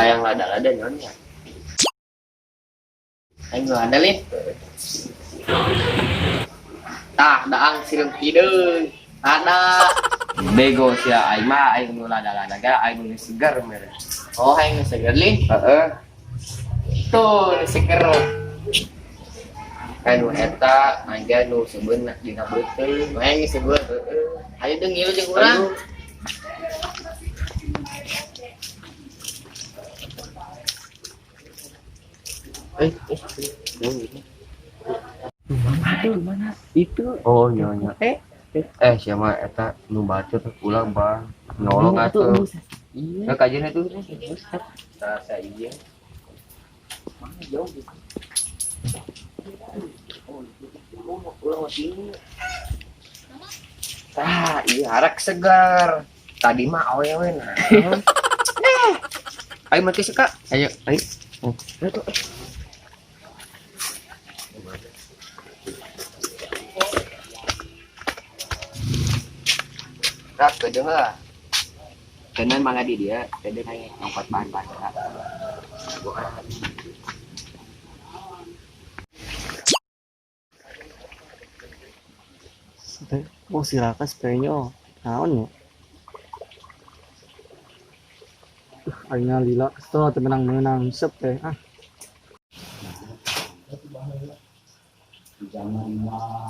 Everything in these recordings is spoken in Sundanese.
Sayang lada-lada nyonya. Aing lada lin. Tah, daang sireum hideung. Lada. Bego sia aing mah aing nu lada-lada ga aing nu segar mere. Oh, aing nu seger lin. Heeh. Tuh, nu seger. Anu eta mangga nu sebeuna dina beuteung. Nu aing seger. Heeh. Ayo deung ngilu jeung urang. Eh, Itu mana? Itu. Oh, nyonya. Eh, siapa eta nu batur ulah bang. Nolong atuh. Iya. Nah, kajian itu. Rasa iya. Mana jauh gitu. Oh, ulah sini. Tah, iya harak segar. Tadi mah awewe nah. Ayo mati sih, Kak. Ayo, ayo. Rak, kedeung lah. Kenan mangga di dia, kedeung aya ngangkot bahan-bahan lah. Bukan. Oh, si Raka sepenyo. Naon ya? Aing lila kesel teu menang-menang sep teh. Ah,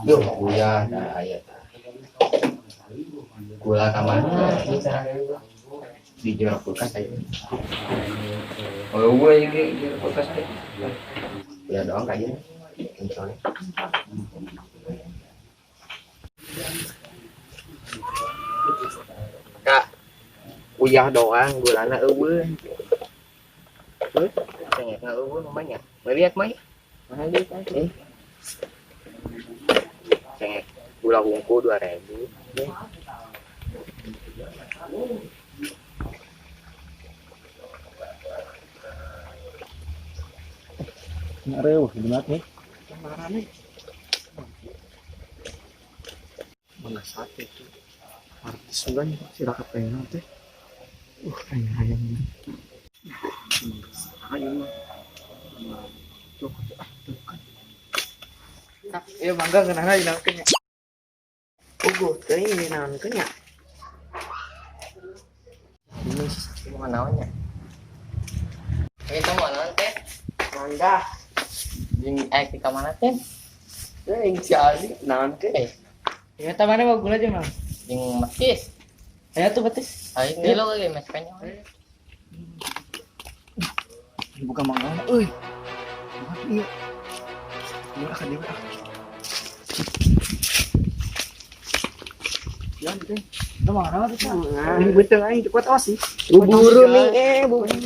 Duh, kuliah nah aya tah. Gula ka mana? Di jero kulkas aya. Oh, gue yang di jero kulkas teh. Gula doang kayaknya. Contohnya. Kak, uyah doang gulana eueuh. Heuh, cengekna eueuh mah nya. Melihat mah. Mana dia kan? Eh. Cengek gula hungku 2000. ngareuh bener nih. Marane. Mangga sate tuh. Artis juga nih si Raka pengen teh. Aing hayang. Mangga sate mah. Tuh, ah, tuh kan. Iya mangga kenapa dinaonkeun nya? Puguh teuing dinaonkeun nya. Ini si Sakti mau naon nya? Itu mau naon teh? Mangga. Jeung aya di ka mana teh? Yang si Ali naon teh? Ya eta mana mau gula jeung naon? Jeung metis. Aya tuh metis. Ayo ngilu ge mes penyo. Buka mangga euy. Mangga ieu. Murah ka dewe ah. Ya, teh. Itu mangga tuh. Ini beuteung aing kuat awas sih. Buburu nih, buburu.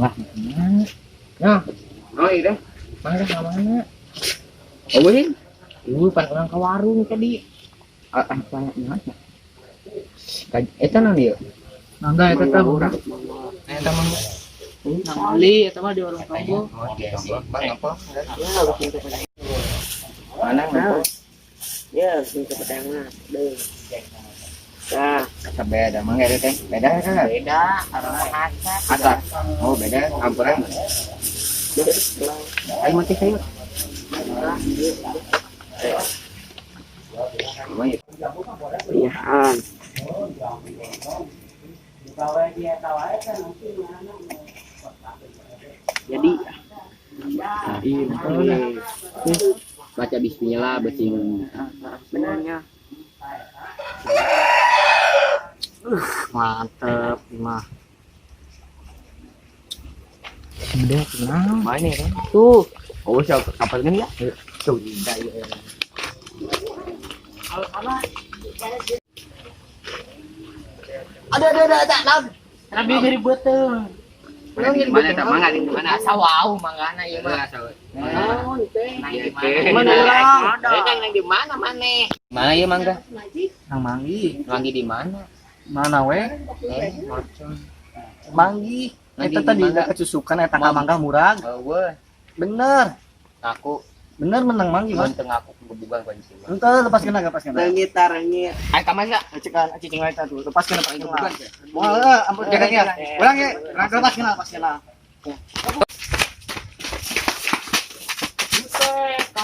Lah, nah, Oh iya deh. mangga ka mana? Oh ini. Ibu pan urang ka warung tadi. Ah, apa naon? Eta naon ieu? Mangga eta teh urang. Eta mangga. Nang beli eta mah di warung kamu. Oh, Bang apa? Ya, bikin kepada. Mana ngapa? Ya, bikin kepada mah. Deh. Nah, Kata beda mangga itu teh. Beda kan? beda aroma asak. Asak. Oh, beda. Ampuran. Ayo mati kayu. Lumayan. Iya. Jadi Iya. Baca bismillah becing. benarnya Mantep mah. udah kenal. Mana ya kan? Tuh, Oh, siapa kapal kan ya? Tuh, tidak ya. ada, naon? Nabi dari beuteung. Mana eta mangga di mana? Asa wau manggana ieu mah. Naon teh? Mana Mana urang? urang? Nang di mana maneh? Mana ya mangga? Nang manggi. Manggi di mana? Mana we? Eh, mercon. Manggi. Manggi Eta di tadi mana? kecusukan eta ka mangga murag. Oh, weh. Bener. Aku Bener menang manggih, Mun Mas. teu ngaku gebugan ku aing sih. Ente lepaskeun lepaskeun. Rengit rengit. Aing ka mana? Cekan cicing wae tuh. Lepaskeun lepaskeun. Gebugan. Moal ampun jaga ya. Urang ye, urang lepaskeun lepaskeun.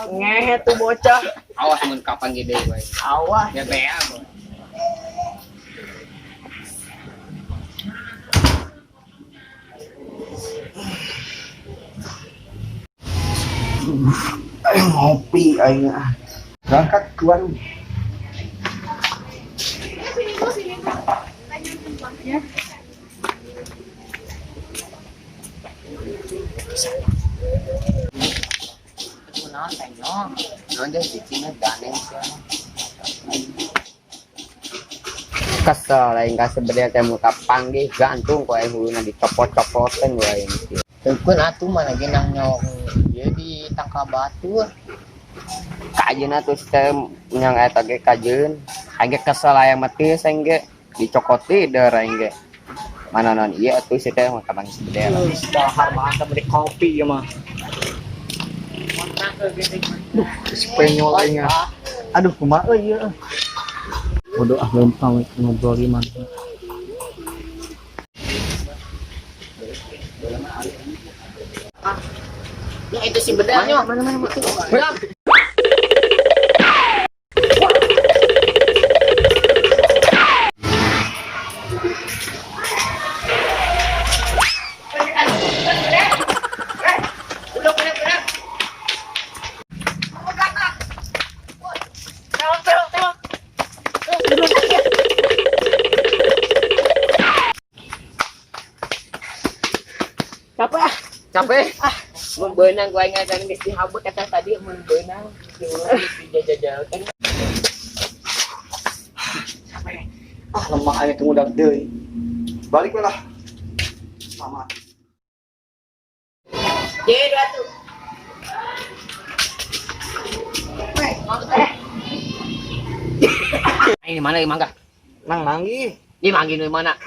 Ngehe tuh bocah. Awas mun kapan gede wae. Awas. Ya bea. Boy. Aing ngopi aing ah. Berangkat ke warung. Naon teh nyong? Naon deh cicingna ganeng sia. Kesel aing ka sebenarnya teh muka panggih gantung ku aing huluna dicopot-copotan ku aing sih. Teukeun atuh mana ge nang nyong ieu di tangkal batur. Kajeuna tuh teh nyang eta ge kajeun. Aing ge kesel aya mati aing ge dicokoti der aing ge. Mana non ieu atuh si teh mah kapanggih sebenarnya. Dahar mah anta beli kopi ya mah. Duh, Spanyol aing ah. Aduh, kumaha euy ieu. Bodoh ah lempang ngobrol di mana. Ya itu si bedanya. Mana mana mana. Capek ah. Capek? Ah, mun beunang ku aing ngacan geus dihabut eta tadi mun beunang diulang geus dijajajalkeun. Ah, lemah aing teu ngudag deui. Balik we lah. Selamat. Jadi dua tuh. Ini mana ieu mangga? Nang manggih. Ini manggi nu mana?